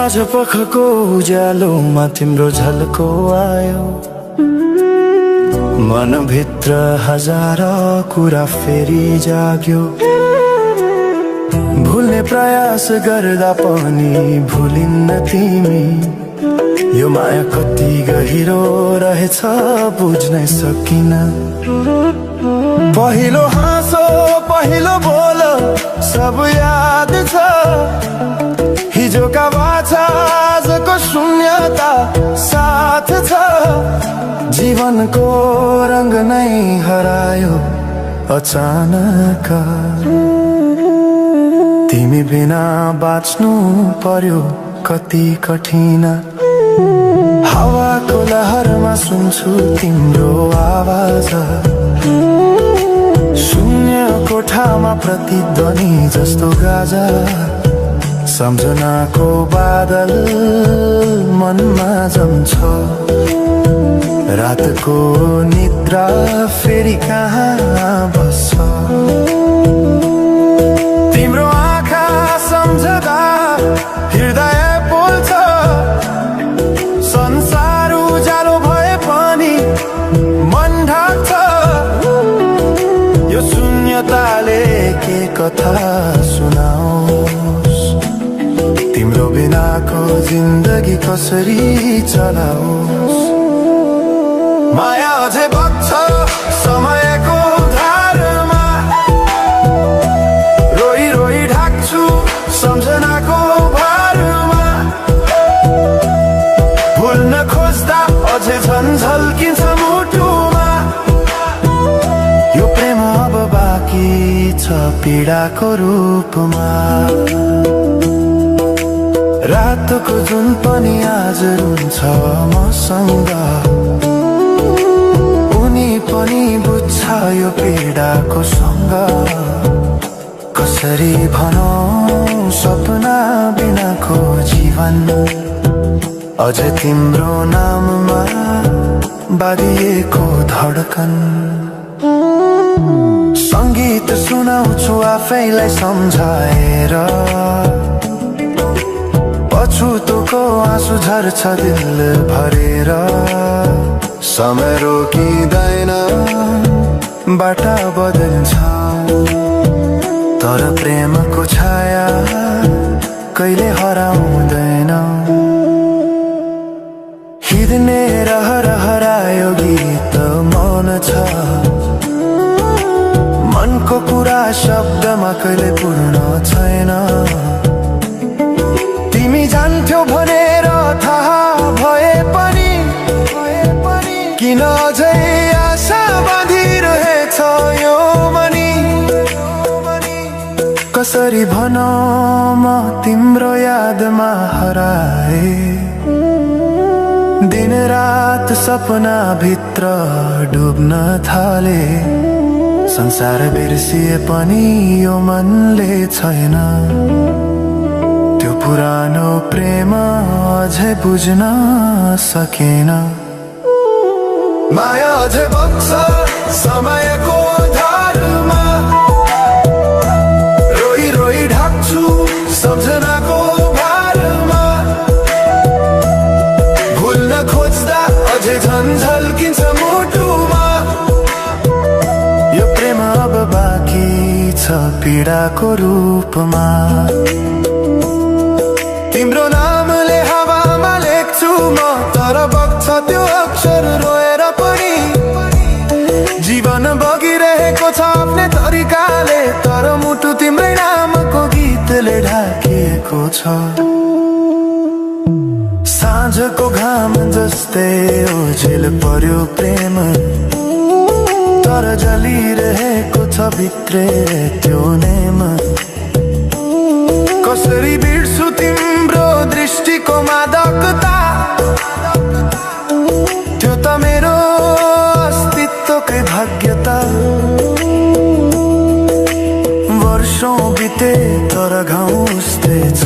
साँझ पखको उज्यालोमा तिम्रो झल्को आयो, मनभित्र हजार कुरा फेरि जाग्यो। भुल्ने प्रयास गर्दा पनि भुलिन्न तिमी, यो माया कति गहिरो रहेछ बुझ्नै सकिन। पहिलो हाँसो पहिलो बोल सब याद छ, हिजोका बाछा आजको शून्यता साथ छ। जीवनको रंग नै हरायो अचानक, तिमी बिना बाँच्नु पर्यो कति कठिन। हावाको लहरमा सुन्छु तिम्रो आवाज, शून्य कोठामा प्रतिध्वनि जस्तो गाजा। सम्झनाको बादल मनमा जम्छ, रातको निद्रा फेरि कहाँ बस्छ। तिम्रो आँखा सम्झदा हृदय पोल्छ, संसार उज्यालो भए पनि मन ढाक्छ। यो शून्यताले के कथा सुनाओस्, तिम्रो बिनाको जिन्दगी कसरी चलाओस्। माया अझै बग्छ समयको धारमा, रोई रोई ढाक्छु सम्झनाको भारमा। भुल्न खोज्दा अझै झन् झल्किन्छ मुटुमा, यो प्रेम अब बाँकी छ पीडाको रूपमा। रातको जुन पनि आज रुन्छ मसँग, उनी पनि बुझ्छ यो पीडाको सँग। कसरी भनौं सपना बिनाको जीवन, अझ तिम्रो नाममा बाँधिएको धड्कन। संगीत सुनाउँछु आफैलाई सम्झाएर, पछुतोको आँसु झर्छ दिल भरेर। समय रोकिँदैन बाटा बदल्छ, तर प्रेमको छाया कहिले हराउँदैन। हिँड्ने रहर हरायो गीत मौन छ, मनको कुरा शब्दमा कहिले पूर्ण छैन। तिमी जान्थ्यौ भनेर थाहा भए पनि किन अझै आशा बाँधिरहेछ यो मनी। कसरी भनौं म तिम्रो यादमा हराए, दिन रात सपना भित्र डुब्न थाले। संसार बिर्सिए पनि यो मनले छैन, त्यो पुरानो प्रेम अझै बुझ्न सकेन। माया अझै बग्छ समयको धारमा, रोई रोई ढाक्छु सम्झनाको भारमा। भुल्न खोज्दा अझै झन् झल्किन्छ मुटुमा, यो प्रेम अब बाँकी छ पीडाको रूपमा। तिम्रो नामले हावामा लेख्छु म, तर बग्छ त्यो अक्षर रोएर पनि। जीवन बगिरहेको छ आफ्नै तरिकाले, तर मुटु तिम्रै नामको गीतले ढाकिएको छ। साँझको घाम जस्तै ओझेल पर्यो प्रेम, तर जलिरहेको छ भित्रै त्यो नेम। कसरी बिर्छु तिम्रो दृष्टिको मादकता, त्यो त मेरो अस्तित्वकै भाग्यता। वर्षौं बिते तर घाउ उस्तै छ,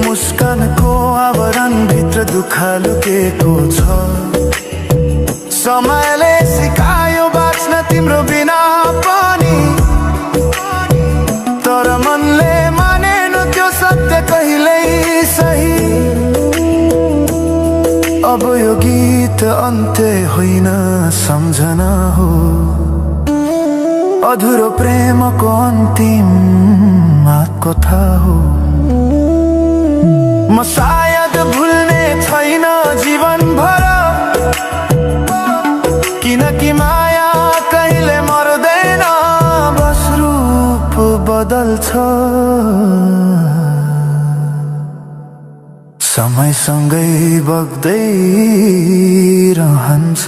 मुस्कानको आवरण भित्र दुःख लुकेको छ। समयले सिकायो बाँच्न तिम्रो बिना पनि, तर मनले मानेन त्यो सत्य कहिले अन्त्य होइन सम्झना हो अधुरो प्रेमको अन्तिम कथा हो म सायद भुल्ने छैन जीवन भर किनकि माया कहिले मर्दैन बस रूप बदल्छ समयसँगै बग्दै रहन्छ